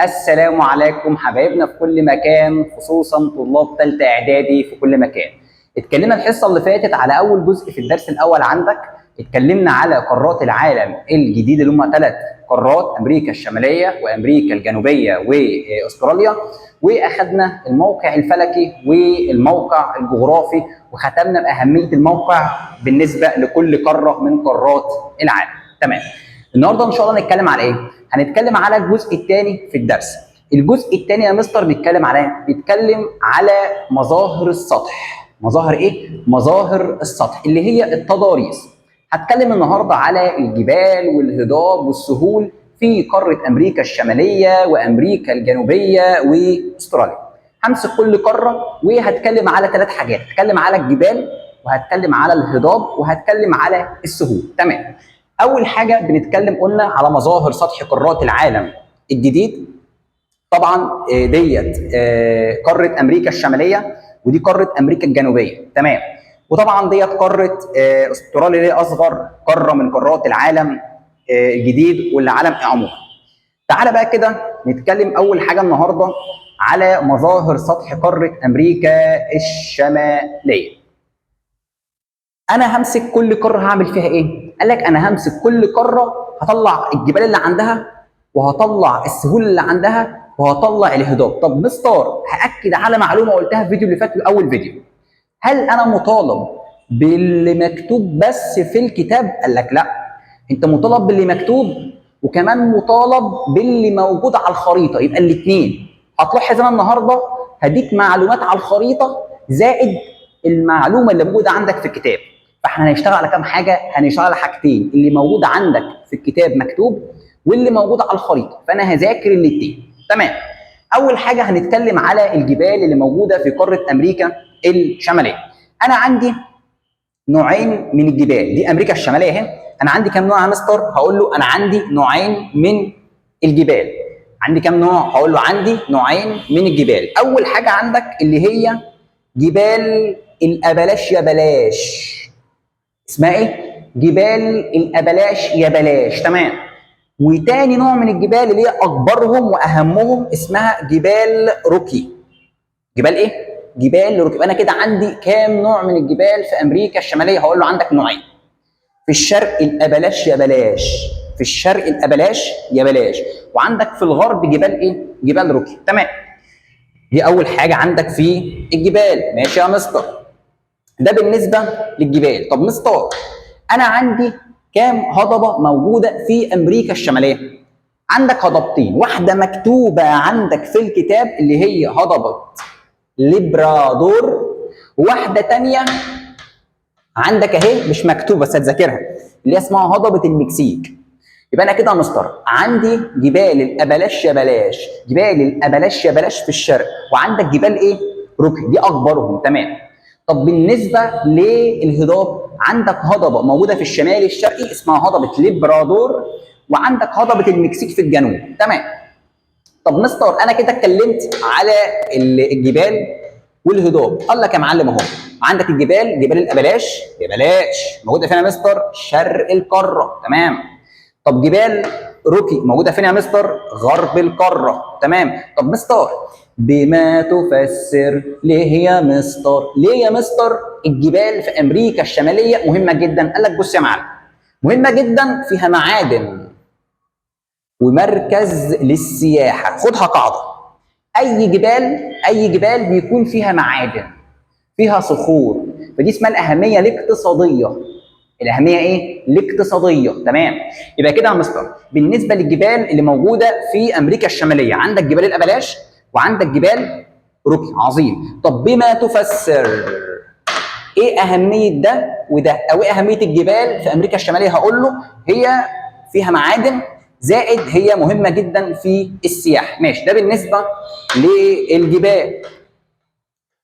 السلام عليكم حبايبنا في كل مكان، خصوصا طلاب ثالثة اعدادي في كل مكان. اتكلمنا الحصة اللي فاتت على اول جزء في الدرس الاول عندك، اتكلمنا على قارات العالم الجديد اللي هم 3 قارات، امريكا الشمالية وامريكا الجنوبية واستراليا، واخدنا الموقع الفلكي والموقع الجغرافي، وختمنا باهمية الموقع بالنسبة لكل قارة من قارات العالم. تمام. النهارده ان شاء الله هنتكلم على ايه؟ هنتكلم على الجزء الثاني في الدرس. الجزء الثاني يا مستر بيتكلم على ايه؟ بيتكلم على مظاهر السطح. مظاهر ايه؟ مظاهر السطح اللي هي التضاريس. هتكلم النهارده على الجبال والهضاب والسهول في قارة امريكا الشمالية وامريكا الجنوبية واستراليا. همسك كل قارة وهتكلم على 3 حاجات، هتكلم على الجبال وهتكلم على الهضاب وهتكلم على السهول. تمام. اول حاجة بنتكلم قلنا على مظاهر سطح قارات العالم الجديد. طبعا ديت قارة امريكا الشمالية ودي قارة امريكا الجنوبية. تمام. وطبعا ديت قارة استراليا اللي هي اصغر قارة من قارات العالم الجديد والعالم عموما. تعالى بقى كده نتكلم اول حاجة النهارده على مظاهر سطح قارة امريكا الشمالية. انا همسك كل قارة هعمل فيها ايه؟ قال لك انا همسك كل قارة هطلع الجبال اللي عندها وهطلع السهول اللي عندها وهطلع الهضاب. طب مستر هاكد على معلومة قلتها في الفيديو اللي فات، اول فيديو. هل انا مطالب باللي مكتوب بس في الكتاب؟ قال لك لا، انت مطالب باللي مكتوب وكمان مطالب باللي موجود على الخريطة، يبقى الاثنين. هتلاحظ انا النهارده هديك معلومات على الخريطة زائد المعلومة اللي موجودة عندك في الكتاب. فاحنا هنشتغل على كام حاجة؟ هنشتغل على حاجتين، اللي موجود عندك في الكتاب مكتوب واللي موجود على الخريطة، فانا هذاكر الاثنين. تمام. اول حاجة هنتكلم على الجبال اللي موجودة في قارة امريكا الشمالية. انا عندي نوعين من الجبال، دي امريكا الشمالية اهي. انا عندي كام نوع يا مستر؟ هقول له انا عندي نوعين من الجبال. عندي كام نوع؟ هقول له عندي نوعين من الجبال. اول حاجة عندك اللي هي جبال الابلاش يا بلاش. اسمها ايه؟ جبال الابلاش يا بلاش. تمام. وتاني نوع من الجبال اللي هي اكبرهم واهمهم اسمها جبال روكي. جبال ايه؟ جبال روكي. يبقى انا كده عندي كام نوع من الجبال في امريكا الشمالية؟ هقول له عندك نوعين. في الشرق الابلاش يا بلاش، في الشرق الابلاش يا بلاش، وعندك في الغرب جبال ايه؟ جبال روكي. تمام. دي اول حاجة عندك في الجبال. ماشي يا مستر. ده بالنسبة للجبال. طب مستر انا عندي كام هضبه موجودة في امريكا الشمالية؟ عندك هضبتين، واحدة مكتوبة عندك في الكتاب اللي هي هضبه ليبرادور، وواحدة ثانية عندك اهي مش مكتوبة بس هتذاكرها اللي هي اسمها هضبه المكسيك. يبقى انا كده يا مستر عندي جبال الابلاش يا بلاش، جبال الابلاش يا بلاش في الشرق، وعندك جبال ايه؟ روكي، دي اكبرهم. تمام. طب بالنسبة للهضاب عندك هضبه موجودة في الشمال الشرقي اسمها هضبه ليبرادور، وعندك هضبه المكسيك في الجنوب. تمام. طب مستر انا كده اتكلمت على الجبال والهضاب. قال لك يا معلم اهو عندك الجبال، جبال الابلاش يا بلاش موجودة فين يا مستر؟ شرق القارة. تمام. طب جبال روكي موجودة فين يا مستر؟ غرب القارة. تمام. طب مستر بما تفسر ليه يا مستر؟ ليه يا مستر الجبال في امريكا الشمالية مهمة جدا؟ قال لك بص يا معلم، مهمة جدا، فيها معادن ومركز للسياحة. خدها قاعدة، اي جبال، اي جبال بيكون فيها معادن، فيها صخور، فدي اسمها الاهمية الاقتصادية. الاهمية ايه؟ الاقتصادية. تمام. يبقى كده يا مستر بالنسبة للجبال اللي موجودة في امريكا الشمالية عندك جبال الابلاش وعندك جبال روكي. عظيم. طب بما تفسر ايه اهمية ده وده، او ايه اهمية الجبال في امريكا الشمالية؟ هقول له هي فيها معادن، زائد هي مهمة جدا في السياحة. ماشي، ده بالنسبة للجبال.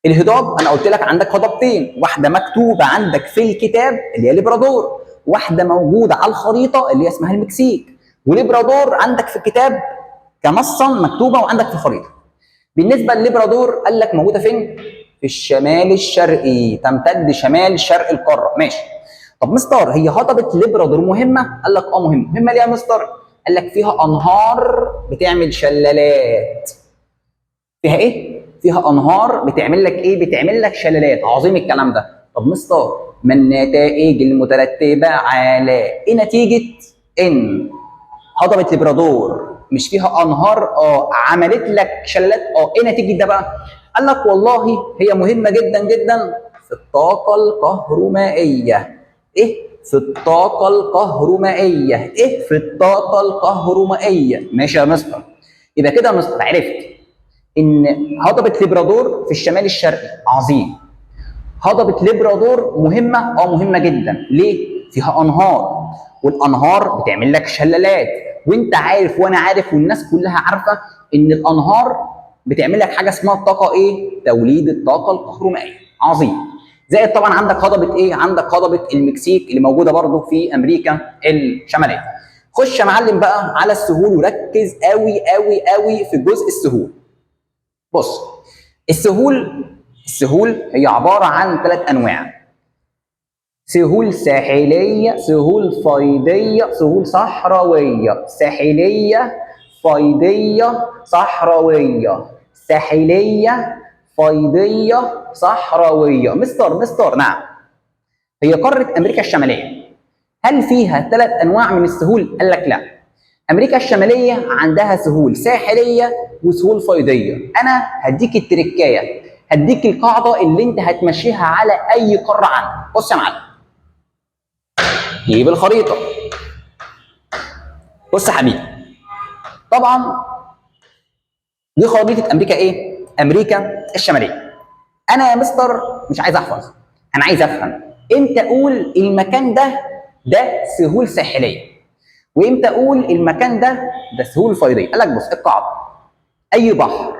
الهضاب انا قلت لك عندك هضبتين، واحدة مكتوبة عندك في الكتاب اللي هي ليبرادور، واحدة موجودة على الخريطة اللي هي اسمها المكسيك. وليبرادور عندك في الكتاب كنصا مكتوبة وعندك في الخريطة. بالنسبة لليبرادور قال لك موجودة فين؟ في الشمال الشرقي، تمتد شمال شرق القارة. ماشي. طب مستر هي هضبه ليبرادور مهمة؟ قال لك اه مهمة. مهمة ليه يا مستر؟ قال لك فيها انهار بتعمل شلالات. فيها ايه؟ فيها انهار بتعمل لك ايه؟ بتعمل لك شلالات. عظيم الكلام ده. طب مستر، ما النتائج المترتبة على ايه؟ نتيجة ان هضبه لبرادور مش فيها انهار عملت لك شلالات، ايه نتيجة ده بقى؟ قال لك والله هي مهمة جدا جدا في الطاقة الكهرومائيه. ايه؟ في الطاقة الكهرومائيه. ايه؟ في الطاقة الكهرومائيه. ماشي يا مستر. يبقى كده يا مستر عرفت ان هضبه لبرادور في الشمال الشرقي. عظيم. هضبه لبرادور مهمة، مهمة جدا. ليه؟ فيها انهار، والانهار بتعمل لك شلالات، وانت عارف وانا عارف والناس كلها عارفه ان الانهار بتعمل لك حاجة اسمها الطاقة ايه؟ توليد الطاقة الكهرومائيه. عظيم. زائد طبعا عندك هضبه ايه؟ عندك هضبه المكسيك اللي موجودة برضو في امريكا الشمالية. خش يا معلم بقى على السهول، وركز قوي قوي قوي في جزء السهول. بص، السهول هي عبارة عن 3 انواع: سهول ساحليه، سهول فيضيه، سهول صحراويه. ساحليه، فيضيه، صحراويه. ساحليه، فيضيه، صحراويه. مستر نعم، هي قارة امريكا الشمالية هل فيها 3 انواع من السهول؟ قال لك لا، امريكا الشمالية عندها سهول ساحليه وسهول فيضيه. انا هديك التركايه، هديك القاعدة اللي انت هتمشيها على اي قارة عندك. بص يا معلم، جيب الخريطة. بص يا حبيبي، طبعا دي خريطة امريكا ايه؟ امريكا الشمالية. انا يا مستر مش عايز احفظ، انا عايز افهم. امتى اقول المكان ده سهول ساحليه، وامتى اقول المكان ده سهول فيضيه؟ قال لك بص القاعدة: اي بحر،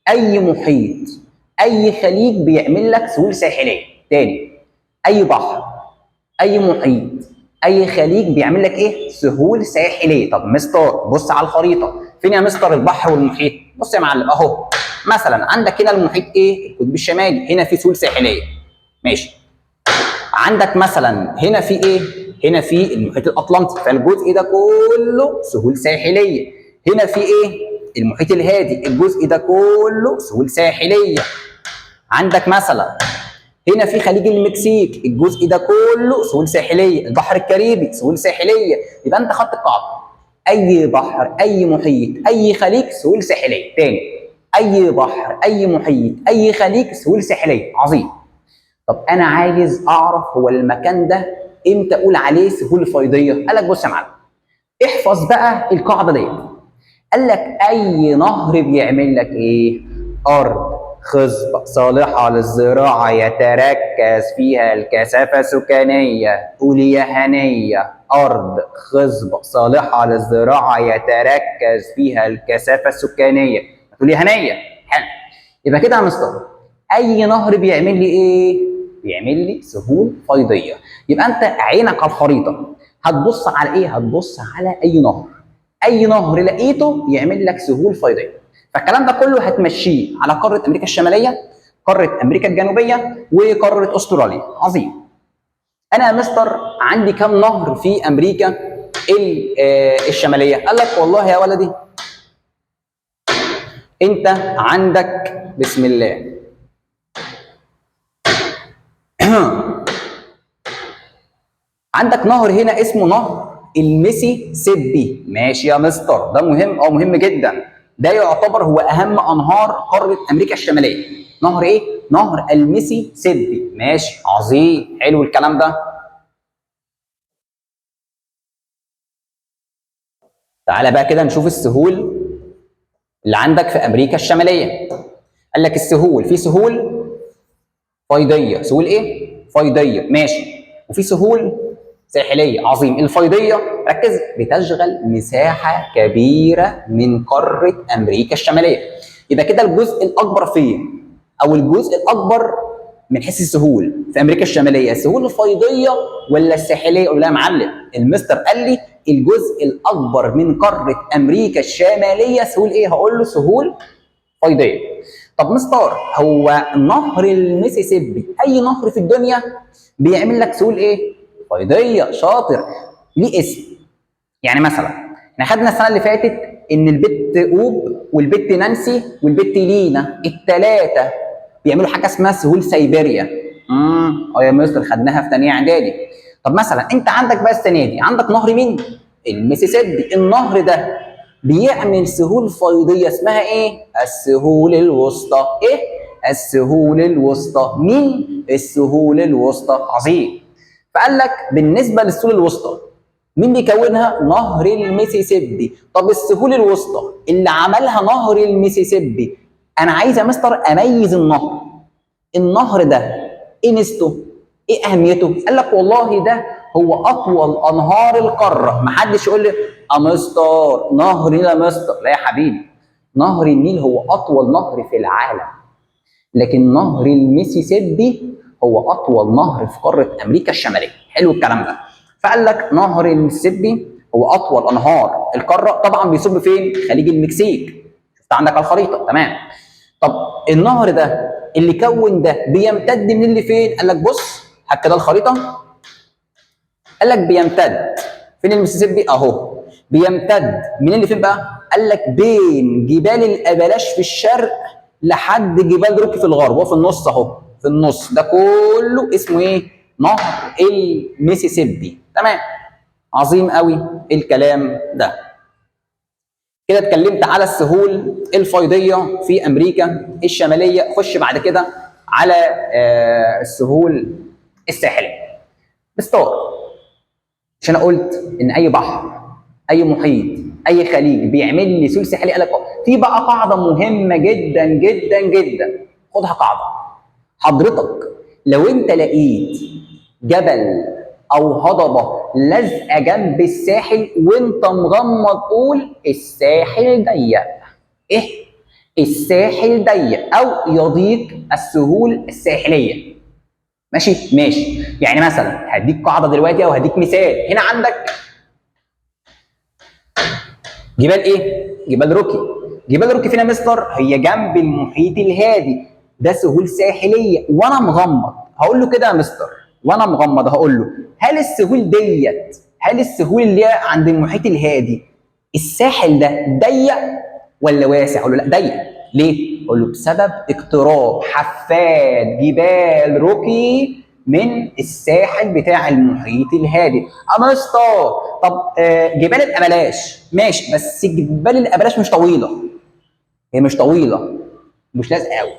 اي محيط، اي خليج بيعمل لك سهول ساحليه. تاني، اي بحر، اي محيط، اي خليج بيعمل لك ايه؟ سهول ساحليه. طب مستر بص على الخريطة، فين يا مستر البحر والمحيط؟ بص يا معلم اهو، مثلا عندك هنا المحيط ايه؟ القطب الشمالي، هنا في سهول ساحليه. ماشي. عندك مثلا هنا في ايه؟ هنا في المحيط الاطلنطي، فالجزء ده كله سهول ساحليه. هنا في ايه؟ المحيط الهادي، الجزء ده كله سهول ساحليه. عندك مثلا هنا في خليج المكسيك، الجزء ده كله سهول ساحليه. البحر الكاريبي سهول ساحليه. يبقى انت خدت القاعدة: اي بحر، اي محيط، اي خليج سهول ساحليه. تاني، اي بحر، اي محيط، اي خليج سهول ساحليه. عظيم. طب انا عايز اعرف هو المكان ده امتى اقول عليه سهول فيضيه؟ قال لك بص يا معلم، احفظ بقى القاعدة ديت. قال لك اي نهر بيعمل لك ايه؟ ارض خصبة صالحة للزراعة يتركز فيها الكثافة السكانية. قولي يا هنية، أرض خصبة صالحة للزراعة يتركز فيها الكثافة السكانية. تقولي يا هنية. حلو. يبقى كده يا مستر، أي نهر بيعمل لي إيه؟ بيعمل لي سهول فيضية. يبقى أنت عينك على الخريطة، هتبص على إيه؟ هتبص على أي نهر، أي نهر لقيته يعمل لك سهول فيضية. فالكلام ده كله هتمشيه على قارة أمريكا الشمالية، قارة أمريكا الجنوبية، وقارة أستراليا. عظيم. أنا يا مستر عندي كم نهر في أمريكا الشمالية؟ قال لك والله يا ولدي أنت عندك، بسم الله، عندك نهر هنا اسمه نهر الميسيسيبي. ماشي يا مستر، ده مهم، مهم جدا. ده يعتبر هو اهم انهار قارة امريكا الشمالية. نهر ايه؟ نهر الميسيسيبي. ماشي، عظيم، حلو الكلام ده. تعالى بقى كده نشوف السهول اللي عندك في امريكا الشمالية. قال لك السهول، في سهول فيضيه، سهول ايه؟ فيضيه، ماشي، وفي سهول ساحليه. عظيم. الفيضيه، ركز، بتشغل مساحة كبيرة من قارة امريكا الشمالية. يبقى كده الجزء الاكبر فين؟ او الجزء الاكبر من حيث السهول في امريكا الشمالية، السهول الفيضيه ولا الساحلية؟ اقول لها يا معلم، المستر قال لي الجزء الاكبر من قارة امريكا الشمالية سهول ايه؟ هقول له سهول فيضيه. طب مستر، هو نهر الميسيسيبي اي نهر في الدنيا بيعمل لك سهول ايه؟ فيضيه. شاطر. ليه اسم؟ يعني مثلا احنا احنا خدنا السنة اللي فاتت ان البت اوب والبت نانسي والبت لينا الثلاثة بيعملوا حاجة اسمها سهول سيبيريا. يا مستر خدناها في ثانية اعدادي. طب مثلا انت عندك بقى السنة دي عندك نهر مين؟ المسيسيبي. النهر ده بيعمل سهول فيضيه اسمها ايه؟ السهول الوسطى. ايه؟ السهول الوسطى. مين؟ السهول الوسطى. عظيم. فقال لك بالنسبة للسهول الوسطى مين بيكونها؟ نهر المسيسيبي. طب السهول الوسطى اللي عملها نهر المسيسيبي، انا عايز يا مستر اميز النهر. النهر ده ايه ميزته؟ ايه اهميته؟ قال لك والله ده هو اطول انهار القارة. محدش يقول لي يا مستر نهر النيل يا مستر، لا يا حبيبي، نهر النيل هو اطول نهر في العالم، لكن نهر المسيسيبي هو اطول نهر في قارة امريكا الشمالية. حلو الكلام ده. فقال لك نهر المسيسيبي هو اطول انهار القارة، طبعا بيصب فين؟ خليج المكسيك. شفت عندك على الخريطة، تمام. طب النهر ده اللي كون ده بيمتد من اللي فين؟ قال لك بص هات كده الخريطة. قال لك بيمتد فين المسيسيبي؟ اهو بيمتد من اللي فين بقى؟ قال لك بين جبال الابلاش في الشرق لحد جبال روكي في الغرب، هو في النص اهو، في النص ده كله اسمه ايه؟ نهر المسيسيبي. تمام، عظيم قوي الكلام ده. كده اتكلمت على السهول الفيضيه في امريكا الشمالية. خش بعد كده على السهول الساحلية. مستر، مش انا قلت ان اي بحر، اي محيط، اي خليج بيعمل لي سهول ساحليه؟ قال لك في بقى قاعدة مهمة جدا جدا جدا، خدها قاعدة حضرتك. لو انت لقيت جبل او هضبه لازقه جنب الساحل وانت مغمض قول الساحل ضيق. ايه؟ الساحل ضيق او يضيق السهول الساحلية. ماشي ماشي. يعني مثلا هديك قاعدة دلوقتي او هديك مثال. هنا عندك جبال ايه؟ جبال روكي. جبال روكي فين يا مستر؟ هي جنب المحيط الهادي، ده سهول ساحليه. وانا مغمض هقول له كده يا مستر، وانا مغمض هقول له هل السهول ديت، هل السهول اللي هي عند المحيط الهادي الساحل ده ضيق ولا واسع؟ اقول له لا ضيق. ليه؟ اقول له بسبب اقتراب حفات جبال روكي من الساحل بتاع المحيط الهادي. يا مستر طب جبال الابلاش ماشي، بس جبال الابلاش مش طويلة، هي مش طويلة، مش لازقه قوي،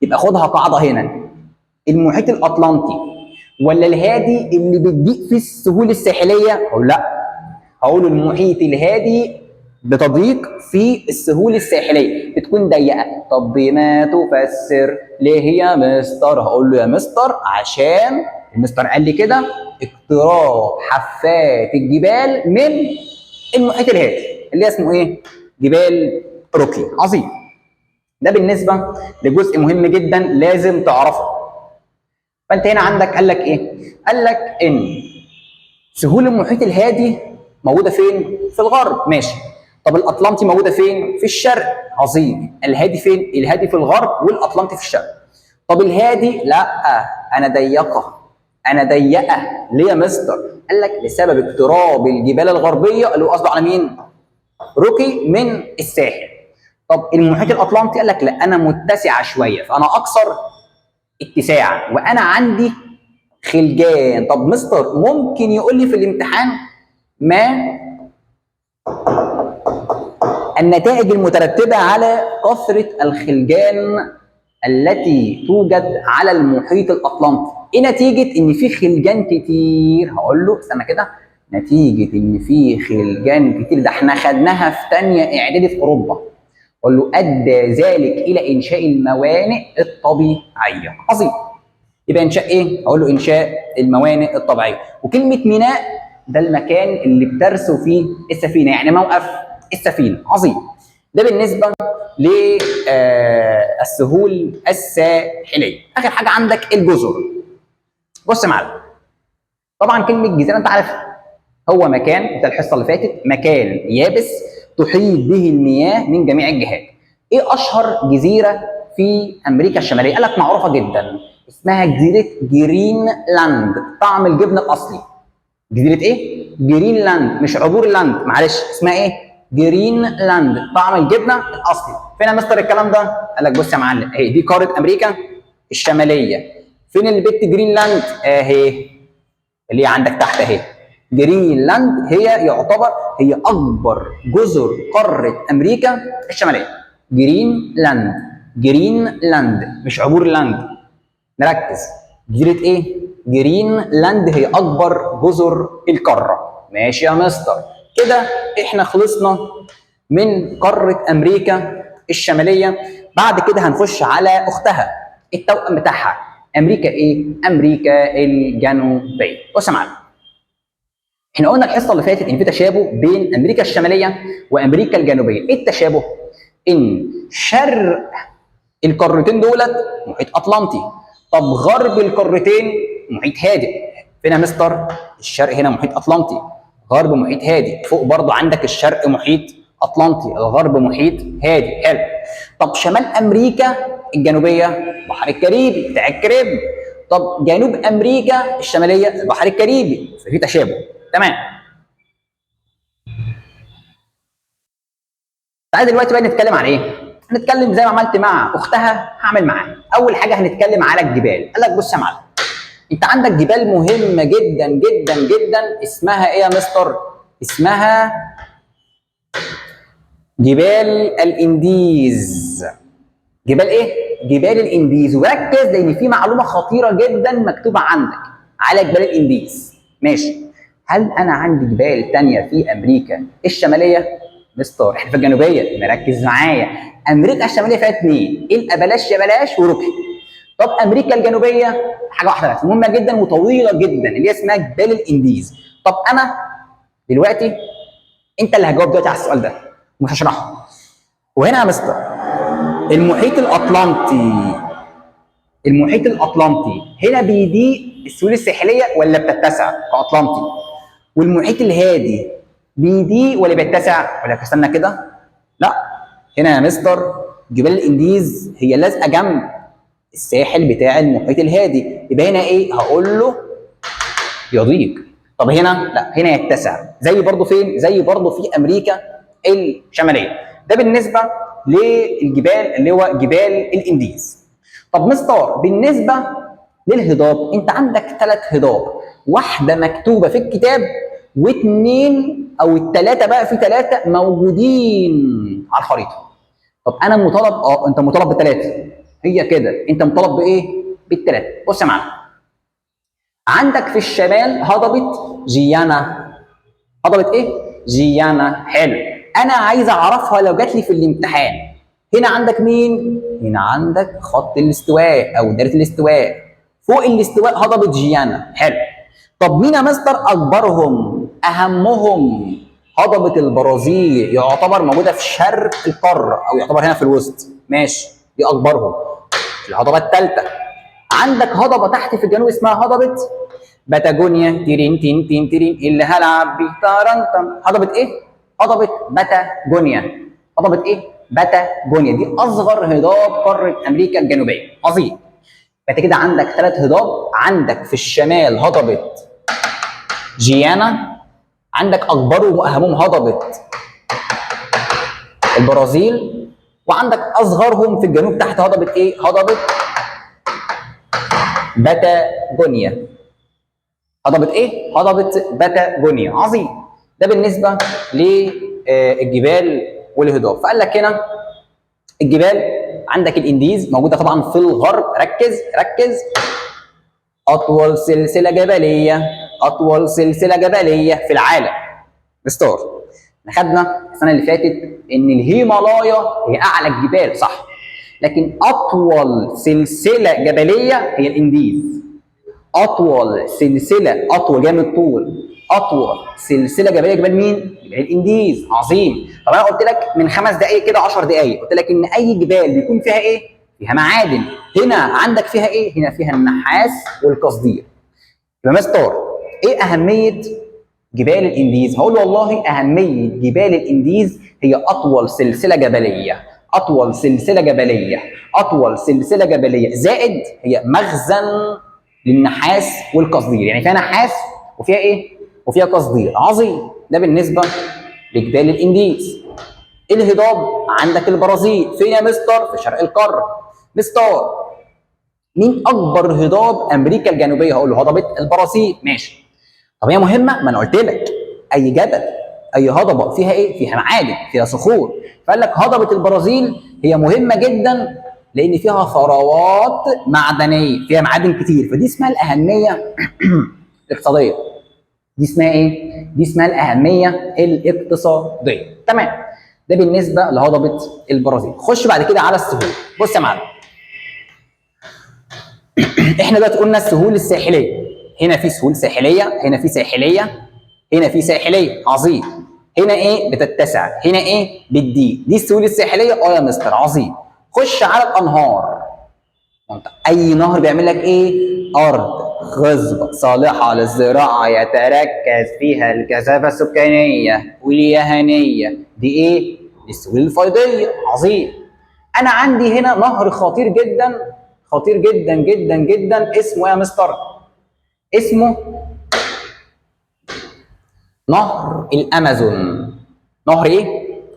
يبقى خدها قاعدة هنا. المحيط الاطلنطي ولا الهادي اللي بتضيق فيه السهول الساحلية؟ اقول لا، هقول المحيط الهادي بتضيق في السهول الساحلية، بتكون ضيقه. طب بما تفسر ليه يا مستر؟ هقول له يا مستر عشان المستر قال لي كده اقتراب حفات الجبال من المحيط الهادي اللي اسمه ايه؟ جبال روكي. عظيم. ده بالنسبة لجزء مهم جدا لازم تعرفه. فانت هنا عندك قال لك ايه؟ قال لك ان سهول المحيط الهادي موجودة فين؟ في الغرب، ماشي. طب الاطلنطي موجودة فين؟ في الشرق. عظيم. الهادي فين؟ الهادي في الغرب والاطلنطي في الشرق. طب الهادي لا، انا ضيقه، انا ضيقه. ليه يا مستر؟ قال لك بسبب اقتراب الجبال الغربية اللي هو قصده على مين؟ روكي من الساحل. طب المحيط الاطلنطي قال لك لا، انا متسعه شوية، فانا اكثر اتساعا وانا عندي خلجان. طب مستر ممكن يقول لي في الامتحان ما النتائج المترتبة على كثرة الخلجان التي توجد على المحيط الأطلنطي؟ ايه نتيجة ان في خلجان كتير؟ هقول له استنى كده، نتيجة ان في خلجان كتير ده احنا خدناها في تانية اعدادي في اوروبا. اقول له ادى ذلك الى انشاء الموانئ الطبيعية. عظيم. يبقى انشاء ايه؟ اقول له انشاء الموانئ الطبيعية. وكلمة ميناء ده المكان اللي بترسو فيه السفينة، يعني موقف السفينة. عظيم. ده بالنسبة للسهول الساحلية. اخر حاجة عندك الجزر. بص يا معلم، طبعا كلمة جزيرة انت عارفها، هو مكان، ده الحصة اللي فاتت، مكان يابس تحيط به المياه من جميع الجهات. ايه اشهر جزيرة في امريكا الشمالية؟ قال لك معروفة جدا، اسمها جزيرة جرينلاند، طعم الجبن الاصلي. جزيرة ايه؟ جرينلاند، مش عبور لاند، معلش، اسمها ايه؟ جرينلاند طعم الجبنة الاصلي. فين يا مستر الكلام ده؟ قال لك بص يا معلم، اهي دي قارة امريكا الشمالية. فين البت جرينلاند؟ اهي اللي هي عندك تحت اهي. جرينلاند هي يعتبر هي اكبر جزر قارة امريكا الشمالية. جرينلاند، جرينلاند مش عبور لاند، نركز. جزيرة ايه؟ جرينلاند هي اكبر جزر القارة. ماشي يا مستر، كده احنا خلصنا من قارة امريكا الشمالية. بعد كده هنخش على اختها التوأم بتاعها، امريكا ايه؟ امريكا الجنوبية. بص يا معلم، احنا قلنا الحصة اللي فاتت ان في تشابه بين امريكا الشمالية وامريكا الجنوبية. ايه التشابه؟ ان شرق القارتين دولت محيط اطلنطي، طب غرب القارتين محيط هادئ. فين يا مستر؟ الشرق هنا محيط اطلنطي، غرب محيط هادي. فوق برضو عندك الشرق محيط اطلنطي، الغرب محيط هادي. حلو. طب شمال امريكا الجنوبية بحر الكاريبي بتاع الكاريب، طب جنوب امريكا الشمالية البحر الكاريبي، ففي تشابه. تمام. تعالى دلوقتي بقى نتكلم عن ايه؟ هنتكلم زي ما عملت مع اختها هعمل معاها. اول حاجة هنتكلم على الجبال. قال لك بص يا معلم، انت عندك جبال مهمة جدا جدا جدا، اسمها ايه يا مستر؟ اسمها جبال الانديز. جبال ايه؟ جبال الانديز. وركز لان في معلومة خطيرة جدا مكتوبة عندك على جبال الانديز. ماشي. هل انا عندي جبال ثانية في امريكا الشمالية؟ مستر احنا في الجنوبية، مركز معايا. امريكا الشمالية فيها اثنين، الابلاش يا بلاش وروكي. طب امريكا الجنوبية حاجة واحدة بس مهمة جدا وطويلة جدا، اللي هي اسمها جبال الانديز. طب انا دلوقتي انت اللي هجاوب دلوقتي على السؤال ده ومش هشرحه. وهنا يا مستر المحيط الاطلنطي، المحيط الاطلنطي هنا بيضيق السهول الساحلية ولا بتتسع كاطلنطي؟ والمحيط الهادي بيضيق ولا بيتسع؟ ولا استنى كده، لا هنا يا مستر جبال الانديز هي لازقه جنب الساحل بتاع المحيط الهادي، يبقى هنا ايه؟ هقول له يضيق. طب هنا لا، هنا يتسع، زي برضه فين؟ زي برضه في امريكا الشمالية. ده بالنسبة للجبال اللي هو جبال الانديز. طب مستر بالنسبة للهضاب، انت عندك 3 هضاب، واحدة مكتوبة في الكتاب واثنين او الثلاثة بقى، في 3 موجودين على الخريطة. طب انا مطالب، انت مطالب بثلاثة، هي كده انت مطالب بايه؟ بالثلاثة. بص يا معلم، عندك في الشمال هضبه جيانا. هضبه ايه؟ جيانا. حلو. انا عايز اعرفها لو جات لي في الامتحان. هنا عندك مين؟ هنا عندك خط الاستواء او دايرة الاستواء، فوق الاستواء هضبه جيانا. حلو. طب مين يا مستر اكبرهم؟ اهمهم هضبه البرازيل، يعتبر موجودة في شرق القارة او يعتبر هنا في الوسط. ماشي، دي اكبرهم. الهضبه الثالثة عندك هضبه تحت في الجنوب اسمها هضبه باتاجونيا، تيرين تين تين تيرين اللي هلعب بيه تارنتم. هضبه ايه؟ هضبه باتاجونيا. هضبه ايه؟ باتاجونيا. دي اصغر هضاب قارة امريكا الجنوبية. عظيم. بعد كده عندك 3 هضاب، عندك في الشمال هضبه جيانا، عندك اكبرهم واهمهم هضبه البرازيل، وعندك اصغرهم في الجنوب تحت هضبه ايه؟ هضبه باتاجونيا. هضبه ايه؟ هضبه باتاجونيا. عظيم. ده بالنسبة للجبال والهضاب. فقال لك هنا الجبال عندك الانديز موجودة طبعا في الغرب. ركز ركز، اطول سلسلة جبلية، اطول سلسلة جبلية في العالم. مستر احنا خدنا السنة اللي فاتت ان الهيمالايا هي اعلى الجبال، صح؟ لكن اطول سلسلة جبلية هي الانديز. اطول سلسلة، اطول جاي من الطول، اطول سلسلة جبلية جبال مين؟ جبال الانديز. عظيم. طب انا قلت لك من 5 دقائق كده، 10 دقائق، قلت لك ان اي جبال بيكون فيها ايه؟ فيها معادن. هنا عندك فيها ايه؟ هنا فيها النحاس والقصدير. يبقى مستر ايه اهمية جبال الانديز؟ هقول والله اهمية جبال الانديز هي اطول سلسلة جبلية، اطول سلسلة جبلية، اطول سلسلة جبلية، زائد هي مخزن للنحاس والقصدير، يعني فيها نحاس وفيها ايه؟ وفيها قصدير. عظيم. ده بالنسبة لجبال الانديز. الهضاب عندك البرازيل، فين يا مستر؟ في شرق القارة. مستر مين اكبر هضاب امريكا الجنوبية؟ هقول له هضبه البرازيل. ماشي. طب هي مهمة؟ ما انا قلت لك اي جبل اي هضبه فيها ايه؟ فيها معادن، فيها صخور. فقال لك هضبه البرازيل هي مهمة جدا لان فيها ثروات معدنية، فيها معادن كتير، فدي اسمها الاهمية الاقتصادية. دي اسمها ايه؟ دي اسمها الاهمية الاقتصادية. تمام. ده بالنسبة لهضبه البرازيل. خش بعد كده على السهول. بص يا معلم، احنا دلوقتي قلنا السهول الساحلية، هنا في سهول ساحليه، هنا في ساحليه، هنا في ساحليه. عظيم. هنا ايه؟ بتتسع، هنا ايه؟ بتضيق. دي السهول الساحلية. اه يا مستر. عظيم. خش على الانهار. اي نهر بيعمل لك ايه؟ ارض خصبة صالحه للزراعة يتركز فيها الكثافة السكانية واليهنيه. دي ايه؟ دي السهول الفيضيه. عظيم. انا عندي هنا نهر خطير جدا، خطير جدا جدا جدا، اسمه ايه يا مستر؟ اسمه نهر الامازون. نهر ايه؟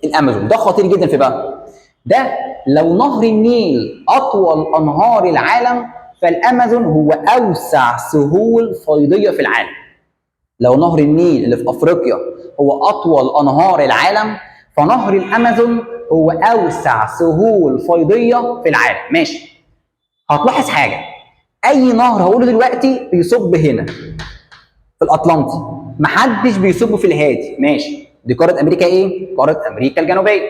الامازون. ده خطير جدا في بقى، ده لو نهر النيل اطول انهار العالم، فالامازون هو اوسع سهول فيضيه في العالم. لو نهر النيل اللي في افريقيا هو اطول انهار العالم، فنهر الامازون هو اوسع سهول فيضيه في العالم. ماشي. هتلاحظ حاجة، اي نهر هقوله دلوقتي بيصب هنا في الاطلنطي، محدش بيصب في الهادي. ماشي. دي قارة امريكا ايه؟ قارة امريكا الجنوبية.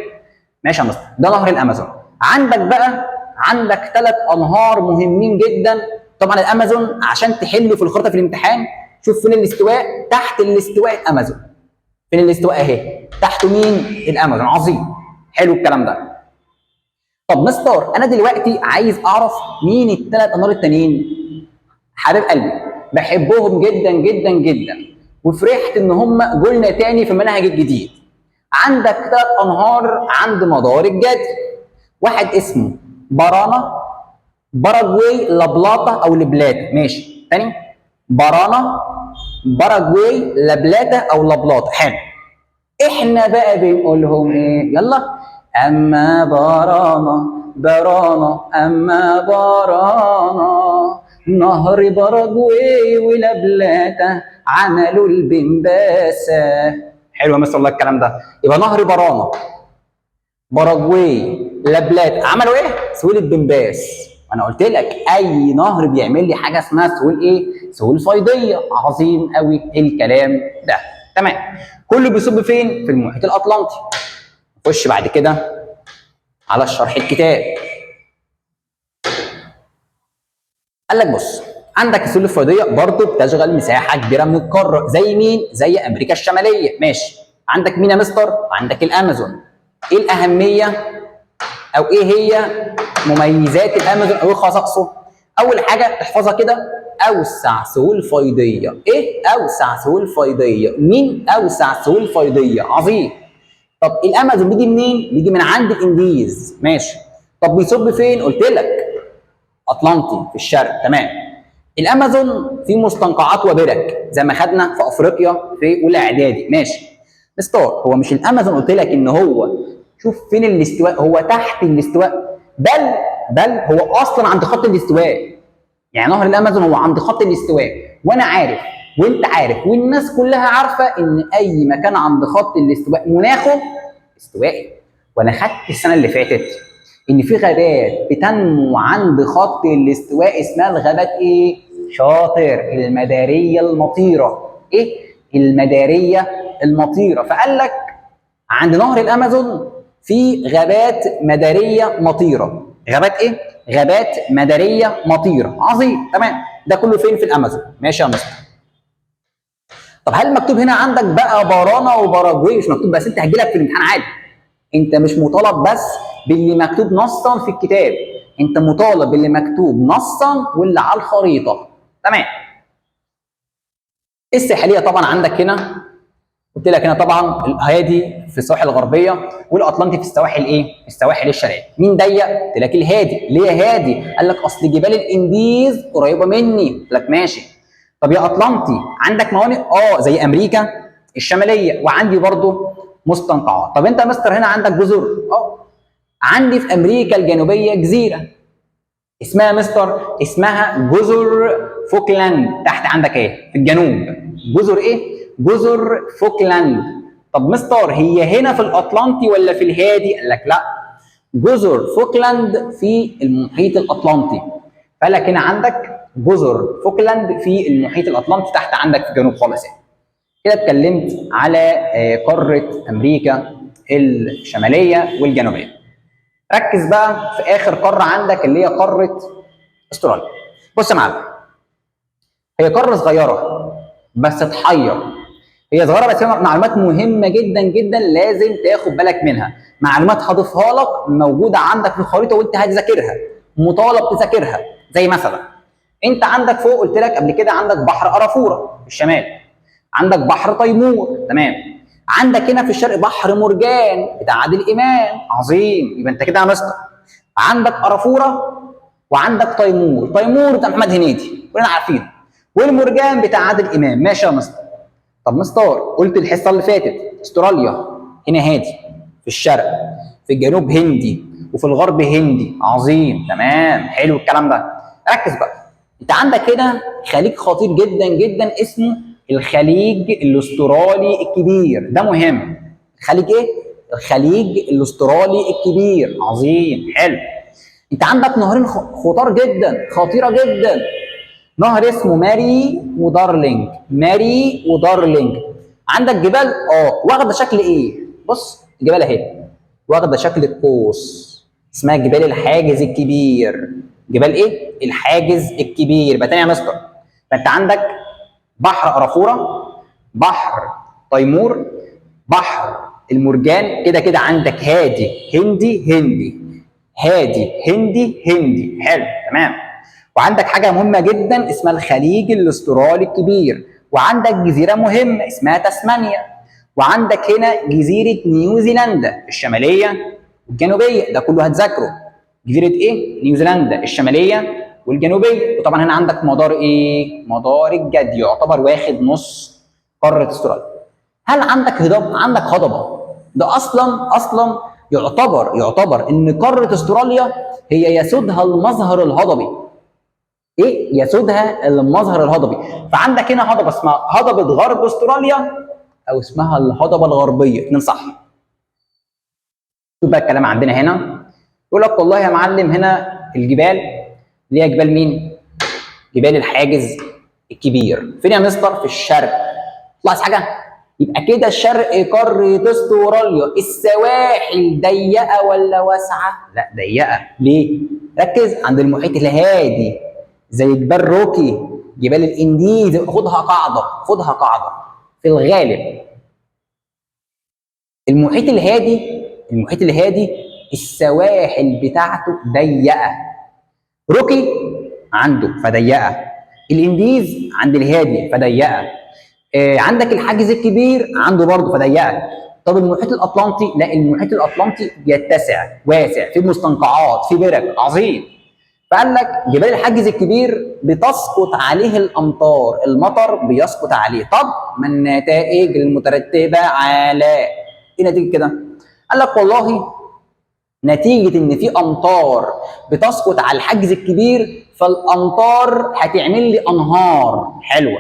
ماشي يا مستر. ده نهر الامازون. عندك بقى عندك 3 انهار مهمين جدا. طبعا الامازون عشان تحله في الخريطة في الامتحان، شوف فين الاستواء، تحت الاستواء الامازون. فين الاستواء؟ اهي. تحته مين؟ الامازون. عظيم. حلو الكلام ده. طب مستر انا دلوقتي عايز اعرف مين ال3 انهار التانيين. حبيب قلبي بحبهم جدا جدا جدا، وفرحت ان هم جولنا تاني في المنهج الجديد. عندك 3 انهار عند مدار الجدي. واحد اسمه بارانا، باراجواي، لابلاتا او لبلاتا. ماشي. تاني، بارانا، باراجواي، لابلاتا او لابلاتا. حلو. احنا بقى بنقولهم ايه؟ يلا، اما بارانا، بارانا، اما بارانا، نهر باراجواي ولابلاتا عملوا البمباسه. حلو يا مستر الله الكلام ده. يبقى نهر بارانا، باراجواي، لابلاتا عملوا ايه؟ سهول البمباس. انا قلت لك اي نهر بيعمل لي حاجة اسمها سهول ايه؟ سهول فيضيه. عظيم قوي الكلام ده. تمام. كله بيصب فين؟ في المحيط الاطلنطي. نخش بعد كده على الشرح الكتاب. قال لك بص، عندك السهول الفيضيه برضه بتشغل مساحة كبيرة من القارة، زي مين؟ زي امريكا الشمالية. ماشي. عندك مين يا مستر؟ عندك الامازون. ايه الاهمية او ايه هي مميزات الامازون او ايه خصائصه؟ اول حاجة تحفظها كده، اوسع سهول فيضيه. ايه اوسع سهول فيضيه؟ مين اوسع سهول فيضيه؟ عظيم. طب الامازون بيجي منين؟ بيجي من عند الانديز. ماشي. طب بيصب فين؟ قلت لك اطلنطي في الشرق. تمام. الامازون فيه مستنقعات وبرك زي ما خدنا في افريقيا في اولى اعدادي. ماشي. مستر هو مش الامازون قلت لك ان هو شوف فين الاستواء، هو تحت الاستواء، بل هو اصلا عند خط الاستواء. يعني نهر الامازون هو عند خط الاستواء، وانا عارف وانت عارف والناس كلها عارفه ان اي مكان عند خط الاستواء مناخه استوائي. وانا خدت السنة اللي فاتت ان في غابات بتنمو عند خط الاستواء اسمها الغابات ايه؟ شاطر، المداريه المطيره. ايه المداريه المطيره؟ فقال لك عند نهر الامازون في غابات مداريه مطيره. غابات ايه؟ غابات مداريه مطيره. عظيم. تمام. ده كله فين؟ في الامازون. ماشي يا مستر. طب هل مكتوب هنا عندك بقى بارانا وباراجواي؟ مش مكتوب، بس انت هتجيلك في الامتحان عادي. انت مش مطالب بس باللي مكتوب نصا في الكتاب، انت مطالب باللي مكتوب نصا واللي على الخريطة. تمام. الساحلية طبعا عندك هنا، قلت لك هنا طبعا الهادي في السواحل الغربية والاطلنطي في السواحل ايه؟ في السواحل الشرقية. مين ضيق؟ قلت لك الهادي. ليه يا هادي؟ قال لك اصل جبال الانديز قريبه مني. قلت لك ماشي. طب يا اطلنطي عندك موانئ؟ زي امريكا الشمالية، وعندي برضو مستنقعات. طب انت يا مستر هنا عندك جزر؟ عندي في امريكا الجنوبية جزيرة اسمها مستر، اسمها جزر فوكلاند، تحت عندك ايه؟ في الجنوب. جزر ايه؟ جزر فوكلاند. طب مستر هي هنا في الاطلنطي ولا في الهادي؟ قال لك لا، جزر فوكلاند في المحيط الاطلنطي. فقال لك هنا عندك جزر فوكلاند في المحيط الاطلنطي تحت عندك في الجنوب خالص. يعني كده اتكلمت على قارة امريكا الشمالية والجنوبيه. ركز بقى في اخر قارة عندك اللي هي قارة استراليا. بص يا معلم، هي قارة صغيرة بس تحير. هي صغيرة بس فيها معلومات مهمة جدا جدا لازم تاخد بالك منها. معلومات هضيفها لك موجودة عندك في الخريطة وانت هتذاكرها، مطالب تذاكرها. زي مثلا انت عندك فوق قلت لك قبل كده عندك بحر ارافورا في الشمال، عندك بحر تيمور، تمام، عندك هنا في الشرق بحر مرجان بتاع عادل امام، عظيم. يبقى انت كده يا مستر عندك ارافورا وعندك تيمور، تيمور بتاع محمد هنيدي كلنا عارفينه، والمرجان بتاع عادل امام، ماشي يا مستر. طب مستر قلت الحصة اللي فاتت استراليا هنا هادي في الشرق، في الجنوب هندي، وفي الغرب هندي، عظيم، تمام، حلو الكلام ده. ركز بقى، انت عندك هنا خليج خطير جدا جدا اسمه الخليج الاسترالي الكبير، ده مهم. الخليج ايه؟ الخليج الاسترالي الكبير، عظيم، حلو. انت عندك نهرين خطار جدا، خطيرة جدا، نهر اسمه ماري ودارلينج، ماري ودارلينج. عندك جبال واخده شكل ايه؟ بص الجبال اهي واخده شكل القوس، اسمها جبال الحاجز الكبير. جبال ايه؟ الحاجز الكبير. يبقى تاني يا مستر، فانت عندك بحر ارافورا، بحر تيمور، بحر المرجان، كده كده عندك هادي هندي هندي، هادي هندي هندي، حلو تمام. وعندك حاجة مهمة جدا اسمها الخليج الاسترالي الكبير، وعندك جزيرة مهمة اسمها تسمانيا، وعندك هنا جزيرة نيوزيلندا الشمالية والجنوبيه، ده كله هتذاكره. جزيرة ايه؟ نيوزيلندا الشمالية والجنوبيه. وطبعا هنا عندك مدار ايه؟ مدار الجدي، يعتبر واخد نص قارة استراليا. هل عندك هضاب؟ عندك هضبه. ده اصلا يعتبر ان قارة استراليا هي يسودها المظهر الهضبي. ايه يسودها المظهر الهضبي؟ فعندك هنا هضبه اسمها هضبه غرب استراليا او اسمها الهضبه الغربية، اتنين صح. شوف بقى الكلام عندنا هنا، يقول لك والله يا معلم هنا الجبال اللي هي جبال مين؟ جبال الحاجز الكبير. فين يا مستر؟ في الشرق. خلاص حاجة، يبقى كده شرق قارة استراليا السواحل ضيقه ولا واسعة؟ لا ضيقه. ليه؟ ركز عند المحيط الهادي زي جبال روكي، جبال الانديز. خدها قاعدة، خدها قاعدة، في الغالب المحيط الهادي، المحيط الهادي السواحل بتاعته ضيقه. روكي عنده فضيقه، الانديز عند الهادي فضيقه، عندك الحاجز الكبير عنده برضه فضيقه. طب المحيط الاطلنطي؟ لا، المحيط الاطلنطي بيتسع، واسع، في مستنقعات، في برك، عظيم. فقال لك جبال الحاجز الكبير بتسقط عليه الامطار، المطر بيسقط عليه. طب ما النتائج المترتبة على ايه نتيجة كده؟ قال لك والله نتيجة ان في امطار بتسقط على الحاجز الكبير، فالامطار هتعمل لي انهار حلوة.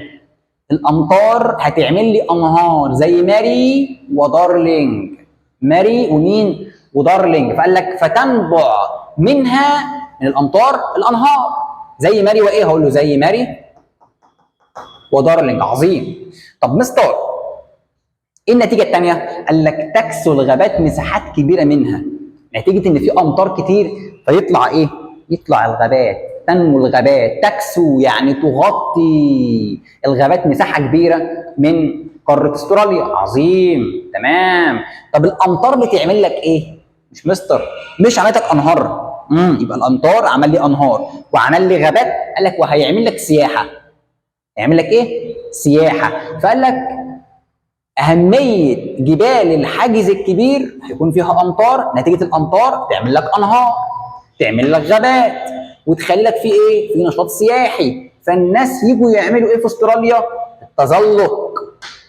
الامطار هتعمل لي انهار زي ماري ودارلينج، ماري ومين؟ ودارلينج. فقال لك فتنبع منها من الامطار الانهار زي ماري وايه؟ هقول له زي ماري ودارلينج، عظيم. طب مستر ايه النتيجة الثانية؟ قال لك تكسو الغابات مساحات كبيرة منها، نتيجة ان في امطار كتير فيطلع ايه؟ يطلع الغابات، تنمو الغابات، تكسو يعني تغطي الغابات مساحة كبيرة من قارة استراليا، عظيم تمام. طب الامطار بتعمل لك ايه؟ مش مستر مش عملت لك انهار، يبقى الامطار عمل لي انهار وعمل لي غابات، قال لك وهيعمل لك سياحة. هيعمل لك ايه؟ سياحة. فقال لك اهمية جبال الحاجز الكبير هيكون فيها امطار، نتيجة الامطار تعمل لك انهار، تعمل لك غابات، وتخلي لك في ايه؟ في نشاط سياحي. فالناس يجوا يعملوا ايه في استراليا؟ التزلق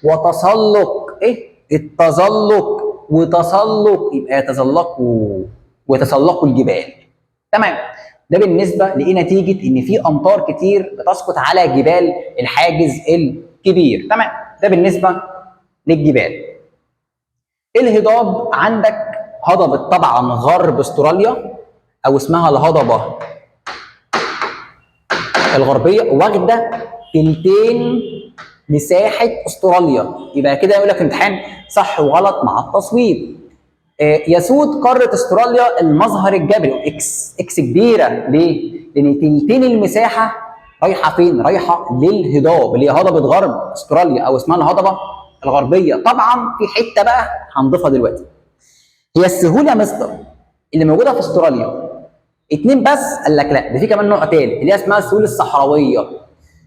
وتسلق ايه؟ التزلق وتسلق، يبقى يتسلقوا ويتسلقوا الجبال. تمام. ده بالنسبة لايه؟ نتيجة ان في امطار كتير بتسقط على جبال الحاجز الكبير. تمام. ده بالنسبة للجبال. الهضاب عندك هضبه طبعا غرب استراليا او اسمها الهضبه الغربية، واخده تلتين مساحة استراليا. يبقى كده يقول لك في امتحان صح وغلط مع التصويب. يسود قارة استراليا المظهر الجبلي، X X كبيرة ليه؟ لان تلتين المساحة رايحة فين؟ رايحة للهضاب اللي هي هضبه غرب استراليا او اسمها الهضبه الغربية. طبعا في حتة بقى هنضيفها دلوقتي، هي السهولة يا مستر اللي موجودة في استراليا 2 بس؟ قال لك لا، ده في كمان نوع تالت اللي هي اسمها السهول الصحراوية.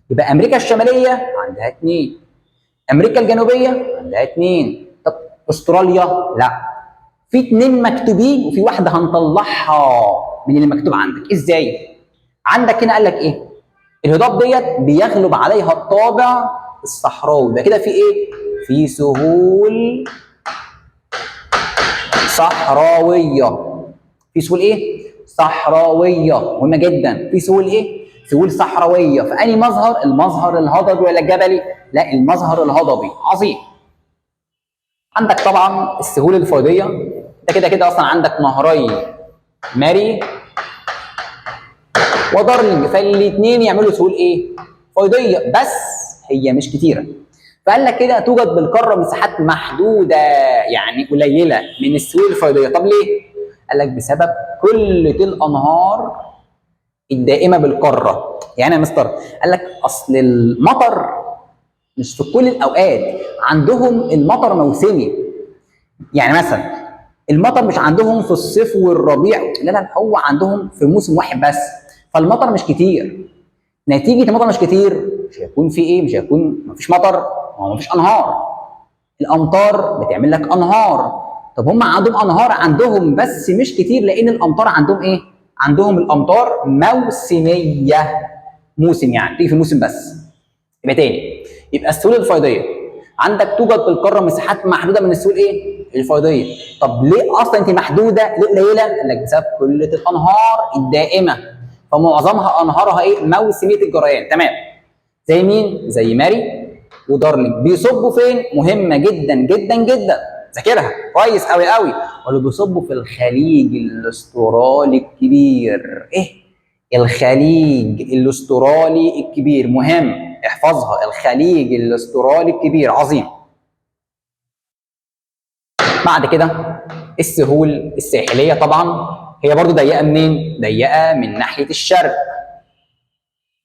يبقى امريكا الشمالية عندها 2، امريكا الجنوبية عندها 2، طب استراليا لا، في 2 مكتوبين وفي واحدة هنطلعها من اللي مكتوب عندك. ازاي؟ عندك هنا قال لك ايه؟ الهضاب ديت بيغلب عليها الطابع الصحراوي، يبقى كده في ايه؟ في سهول صحراويه. في سهول ايه؟ صحراويه، مهمة جدا. في سهول ايه؟ سهول صحراويه. في انهي مظهر؟ المظهر الهضبي ولا الجبلي؟ لا، المظهر الهضبي. عظيم. عندك طبعا السهول الفيضيه، انت كده كده اصلا عندك نهري ماري ودارلينج، فالاثنين يعملوا سهول ايه؟ فيضيه، بس هي مش كتيرة. فقال لك كده توجد بالقاره مساحات محدودة، يعني قليله من السهول الفيضيه. طب ليه؟ قال لك بسبب قلة الانهار الدائمة بالقاره. يعني يا مستر قال لك اصل المطر مش في كل الاوقات، عندهم المطر موسمي. يعني مثلا المطر مش عندهم في الصيف والربيع، لا لا، هو عندهم في موسم واحد بس، فالمطر مش كتير. نتيجة المطر مش كتير مش هيكون في ايه؟ مش هيكون مفيش مطر، ما هو مفيش انهار. الامطار بتعمل لك انهار. طب هم عندهم انهار، عندهم بس مش كتير، لان الامطار عندهم ايه؟ عندهم الامطار موسميه، موسم يعني تيجي في موسم بس. يبقى تاني، يبقى السهول الفيضيه عندك توجد بالقاره مساحات محدودة من السهول ايه؟ الفيضيه. طب ليه اصلا انت محدودة؟ ليه قليله؟ قال لك بسبب قلة الانهار الدائمة، فمعظمها انهارها ايه؟ موسميه الجريان. تمام. زي مين؟ زي ماري ودارلينج. بيصبوا فين؟ مهمة جدا جدا جدا، ذاكرها كويس قوي قوي. ولا بيصبوا في الخليج الاسترالي الكبير. ايه؟ الخليج الاسترالي الكبير، مهم احفظها، الخليج الاسترالي الكبير. عظيم. بعد كده السهول الساحلية، طبعا هي برضو ضيقه منين؟ ضيقه من ناحية الشرق.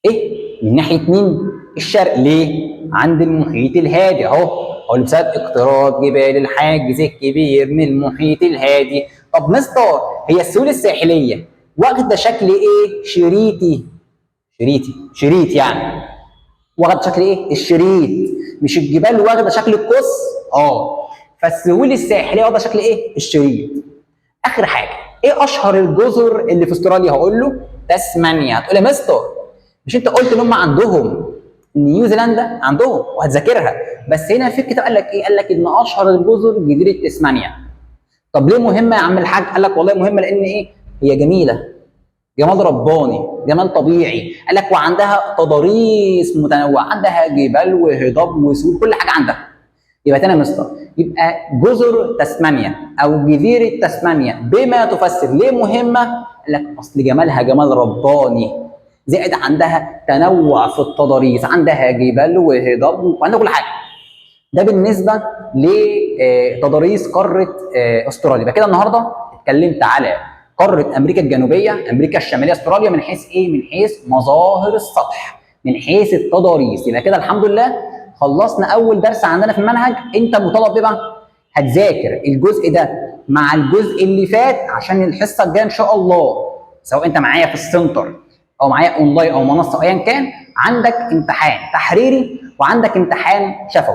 ايه؟ من ناحية مين؟ الشرق. ليه؟ عند المحيط الهادي اهو، هو بسبب اقتراب جبال الحاجز الكبير من المحيط الهادي. طب مستر هي السهول الساحلية واخده شكل ايه؟ شريطي. شريطي، شريط يعني واخده شكل ايه؟ الشريط. مش الجبال واخده شكل القص؟ فالسهول الساحلية واخده شكل ايه؟ الشريط. اخر حاجة، ايه اشهر الجزر اللي في استراليا؟ هقول له تسمانيا. هتقول يا مستر مش انت قلت ان هم عندهم نيوزيلندا؟ عندهم وهتذاكرها، بس هنا في الكتاب قال لك ايه؟ قال لك ان اشهر الجزر جزيرة تسمانيا. طب ليه مهمة يا عم الحاج؟ قال لك والله مهمة لان ايه؟ هي جميلة، جمال رباني، جمال طبيعي. قال لك وعندها تضاريس متنوعة، عندها جبال وهضاب وسهول، كل حاجة عندها. يبقى تاني يا مستر، يبقى جزر تسمانيا او جزيرة تسمانيا بما تفسر ليه مهمة؟ قال لك اصل جمالها جمال رباني، زائد عندها تنوع في التضاريس، عندها جبال وهضاب وعندها كل حاجة. ده بالنسبة لتضاريس قارة استراليا. يبقى كده النهارده اتكلمت على قارة امريكا الجنوبية، امريكا الشمالية، استراليا من حيث ايه؟ من حيث مظاهر السطح، من حيث التضاريس. يبقى كده الحمد لله خلصنا اول درس عندنا في المنهج. انت مطالب ايه بقى؟ هتذاكر الجزء ده مع الجزء اللي فات عشان الحصة الجاية ان شاء الله، سواء انت معايا في السنتر او معايا اونلاين او منصة ايا كان، عندك امتحان تحريري وعندك امتحان شفوي.